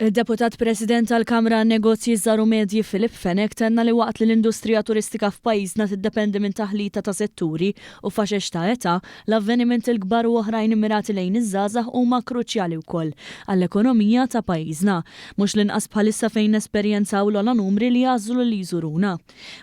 Id-Deputat President tal-Kamra għan-Negozji Żgħar u Medji Philip Fenech tenna li waqt li l-industrija turistika f'pajjiżna tiddependi minn taħlita ta' setturi u faxex ta' età, l-avvenimenti l-kbar u oħrajn immirati lejn iż-żgħażagħ huma kruċjali wkoll għall-ekonomija ta' pajjiżna. Mhux l-inqas bħalissa fejn nesperjenzaw l-ogħla numri li jagħżlu li jżuruna.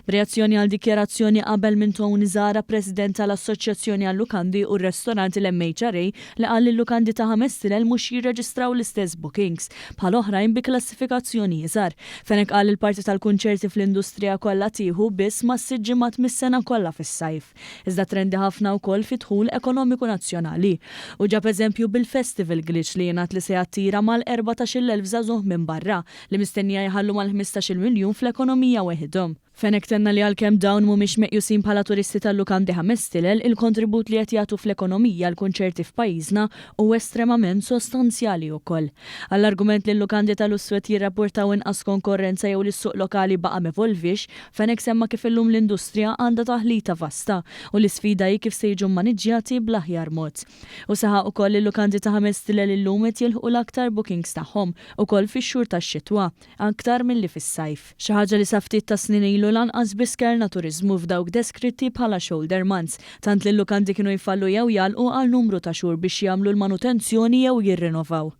B'reazzjoni għal dikjarazzjoni qabel minn Tony Zahra, President tal-Assoċjazzjoni għal-Lukandi u r-Restoranti l-MHRA li qal li l-lukandi ta' ħames stilel mhux jirreġistraw l-istess bookings bħal oħrajn bi klassifikazzjoni iżgħar. Fenech qal li l-parti tal-kunċerti fl-industrija kollha tieħu biss mas-sitt ġimgħat mis-sena kollha fis-sajf. Iżda trendi ħafna wkoll fid-dħul ekonomiku nazzjonali. Hu ġab eżempju bil-Festival Glitch li jingħad li se jattira mal-14,000 żagħżugħ minn barra li mistennija jħallu mal-ħmistax-il miljun fl-ekonomija weħidhom. Fenech tenna li għalkemm dawn mhumiex meqjusin bħala turisti tal-lukandi ħames stilel, il-kontribut li qed jagħtu fl-ekonomija l-kunċerti f'pajjiżna hu estremament sostanzjali ukoll. Għall-argument li l-lukandi ta' lussu qed jirrapportaw inqas konkorrenza jew li s-suq lokali baqa' m'evolviex, Fenech semma kif illum l-industrija għandha taħlita vasta u l-isfida hi kif se jiġu mmaniġġjati bl-aħjar mod. Hu saħaq ukoll li l-lukandi ta' ħames stilel illum qed jilħqu l-aktar bookings tagħhom ukoll fix-xhur tax-xitwa, aktar milli fis-sajf. Xi ħaġa li sa ftit tas-snin ilu lanqas biss kellna turiżmu f'dawk deskritti bħala shoulder months, tant li l-lukandi kienu jfallu jew jagħlqu għal numru ta' xhur biex jagħmlu l-manutenzjoni jew jirrinovaw.